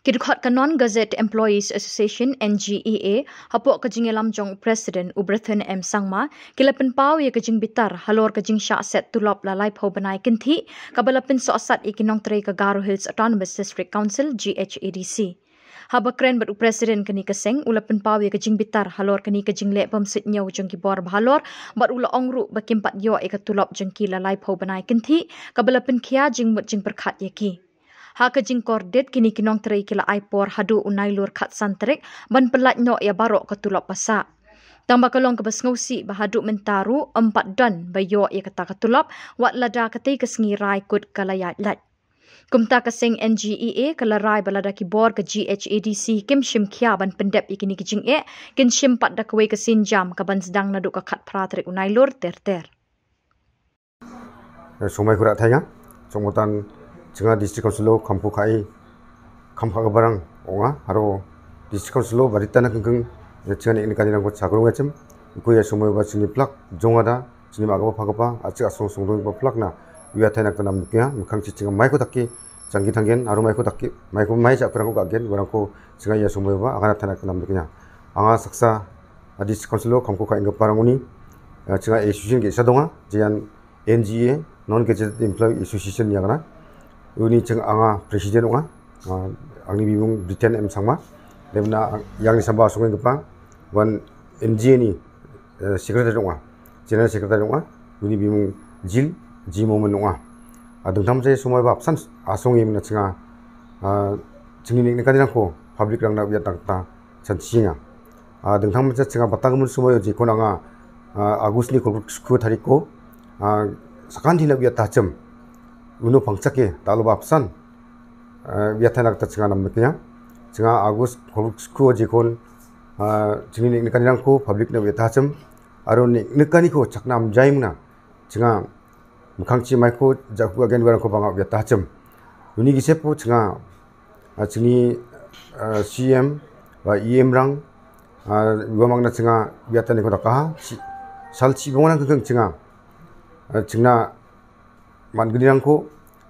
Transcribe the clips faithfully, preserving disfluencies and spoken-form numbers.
Kidukhat ka Non Gazette Employees Association, N G E A, hapoh ka jingïalam jong President u Brethen M Sangma, ki la pynpaw ïa ka jingbitar halor ka jingshah set tulop la laiphew bnai kynthih, kaba la pynsohsat ïa ki nongtrei ka Garo Hills Autonomous District Council, G H A D C. Haba kren bad u President kane ka seng, u la pynpaw ïa ka jingbitar halor kane ka jingleh bymsuitñiew jong ki bor bahalor, bad u la ong ruh ba kim pat ïoh ïa ka tulop jong ki la laiphew bnai kynthih, kaba la pynkhia jingmut jingpyrkhat ïa ki. Ha ka jingkordit kine ki nongtrei ki la ai por haduh u Nailur khatsan tarik ban pyllait noh ïa baroh ka tulop ba sah. Tang ba ka long kaba sngewsih ba haduh mynta ruh ym pat don ba ïoh ïa kata ka tulop, wat lada katei ka sngi rai kut ka la ïaid lait. Kumta ka seng N G E A ka la rai ba lada ki bor ka G H A D C kim shim khia ban pyndep ïa kine ki jingeh, kin shim pat da kawei ka sienjam kaban sdang naduh ka khatphra tarik u Nailur ter ter. Eh, somoi kura thainga. Chongmotan chinga District Council o kamko kai kam ka barang ong·a. Aro District Council o baritana kengkeng, eh, chinga nek nek kanirangko chakrong echem. Iko ia somoi ba chini plak jongada, chini magapa pagapa, achik asong songdong ba plakna uia thaina kanam nikenga. Mikkang chi chinga maiko dake janggi tanggen, aro maiko dake, maiko mai jakprangko gagen, barangko chinga ia somoi ba agana thaina kanam nikenga. Anga saksa, ah, District Council o kamko ka enggiparangoni, eh, chinga association ge·sa donga, jean N G A, Non Gazetted Employee Association ine agana. Uni ching anga president ong·a. Ah, angni bimung Britain M Sangma. Debna ang-, iangni samba asongenggipa uan N G A ni, eh, secretary ong·a. General secretary ong·a. Uni bimung Jil G Momin ong·a. Ah, dingtang bajai somoi ba apsan asonge mingna chinga, ah, chingni nek nek kanirangko public rangna uiatna gita chanchienga. Ah, dingtang bajai chinga batanggimin somoio jekon anga, ah, August ni kolgrik sku tariko, ah, sakantina uiatachim. Uno pangchake daloba apsan, ah, uiatna gita chinga namnikenga. Chinga August kolgrik skuo jekon, ah, chingni nek nek kanirangko public na uiatachim. Aro nek nek kaniko chakna amjaimna chinga mikkangchi maiko ja·ku agen uarangko bang·a uiatachim. Uni gisepo chinga, ah, chingni, ah, C M ba E M rang, ah, ua mangna chinga uiataniko dakaha. Chi-, sal chibongan kengkeng chinga, ah, chingna man·gnirangko,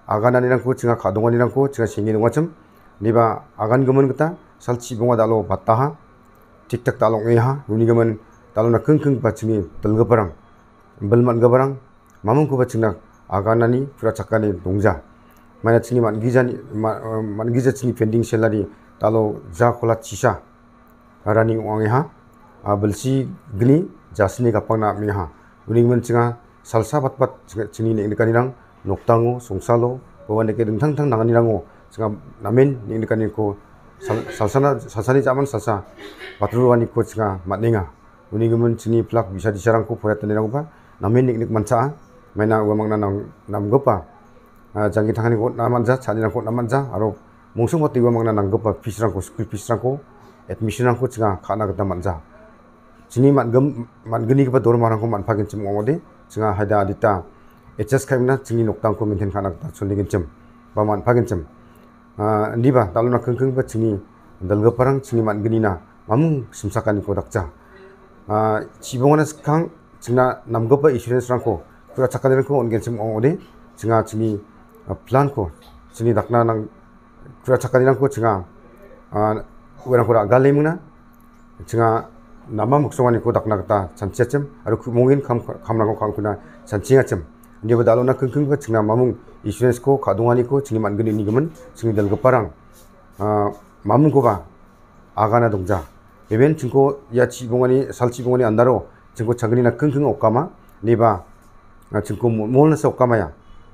agananirangko chinga ka·donganirangko chinga senge dongachim. Niba agangimin gita sal chibonga dalo bataha, tik tak dalo ong·eha. Uni gimin dalona kengkeng ba chingni dilgiparang, bil man·giparang, mamungkoba chingna aganani pura chakani dongja. Maina chingni man·gijani, ma-, man·gija chingni pending salary dalo ja kola chisa rani ong·angeha. A, bilsi gni jasni gapangna am·engaha. Uni gimin chinga salsa batbat chinga chingni neng·nikanirang nokdango, songsalo, uandake dingtang dingtang nanganirango chinga namen neng·nikaniko sal-, salsana, salsani ja·man salsa batroaniko chinga man·enga. Uni gimin chini plak bisa disarangko poratanirangkoba namen niknik mancha·a. Maina ua mangna nang-, namgipa, ah, janggi tangani on·a man·ja, cha·anirangko on·a man·ja, aro mongsongbate ua mangna nanggipa fees-rangko, skul fees-rangko, admission-rangko chinga ka·na gita man·ja. Chini man·gim-, man·gnigipa dormarangko man·pagenchim ong·ode, chinga haida adita adjust ka·emna chini nokdangko maintain ka·na gita choligenchim ba man·pagenchim. Ah, indiba dalona kengkengba chini dalgiparang chini man·gnina mamung simsakaniko dakja. Ah, chibongana skang chingna namgipa insurance-rangko, kura chakanirangko on·genchim ong·ode, chinga chini, ah, plan-ko, chini dakna nang-, kura chakanirangko chinga, ah, uarangko ra·galemingna, chinga nama miksonganiko dakna gita chanchiachim, aro ku·mongen kam, kamrangko ka·angkuna chanchiengachim. Indiba dalona kengkengba chingna mamung insurance-ko ka·donganiko chingni man·gni inigimin chingni dalgiparang, ah, mamungkoba agana dongja. Beben chingko ia chibongani, sal chibongani andaro chingko chagnina kengkeng okama, neba, ah, chingko mo-, molnasa okamaya.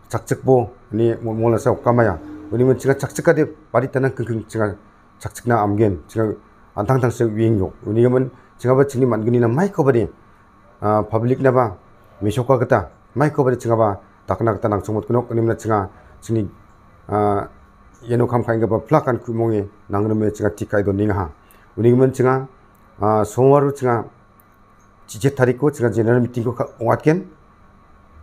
Chakchikbo, ni mo-, molnasa okamaya. Uni min chinga chakchikade baritana kengkeng chinga chakchikna amgen, chinga antang tangse uiengjok. Uni gimin chingaba chingni man·gnina maikobade, ah, public-naba mesoka gita, maikobade chingaba dakna gita nangchongmotgenok, uni mina chinga chingni, ah, iano kam ka·enggipa plakan ku·monge nangrime chinga tikae donengaha. Uni gimin chinga, ah, songwaro chinga chi-, chet tarikko chinga general meeting-ko ka-, ong·atgen.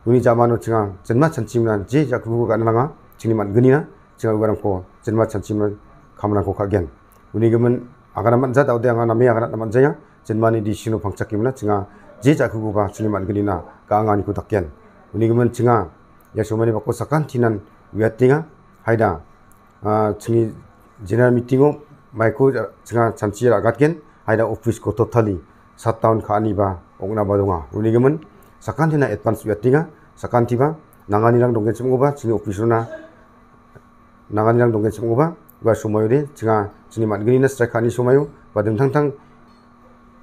Uni jamano chinga jinma chanchimna je ja·kuko ga·na nanga, chingni man·gnina, chinga uarangko jinma chanchimna kamrangko ka·gen. Uni gimin agana man·ja, daode anga name aganatna man·jaia, jinmani decision-o pangchakemna chinga je ja·kukoba chingni man·gnina ga·anganiko dakgen. Uni gimin chinga ia somaini bako sakantinan uiatenga, haida, ah, chingni General meeting-o maiko chinga chanchi ra·gatgen, haida office-ko totally shutdown ka·aniba ong·naba donga. Unigimin sakantina advance uiatenga, sakantiba nanganirang donggenchim ong·oba, chini office-ona nanganirang donggenchim ong·oba, ua somoiode chinga chini man·gnina strike ka·ani somoio ba dingtang tang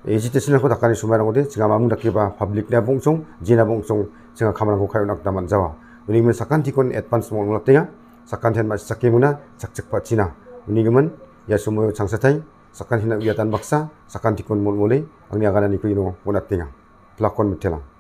agitation-rangko dakani somoirangode chinga mamung dakeba public-na bongchong, jena bongchong chinga kamarangko ka·e on·na gita man·jawa. Unigimin sakantikon advance mol·molatenga, sakantian ma·sisake mona chakchikpachina. Unigimin ia somoio changsatai, sakantina uiatan baksa, sakantikon mol·mole angni agananiko ino on·atenga. Plakon mitelang.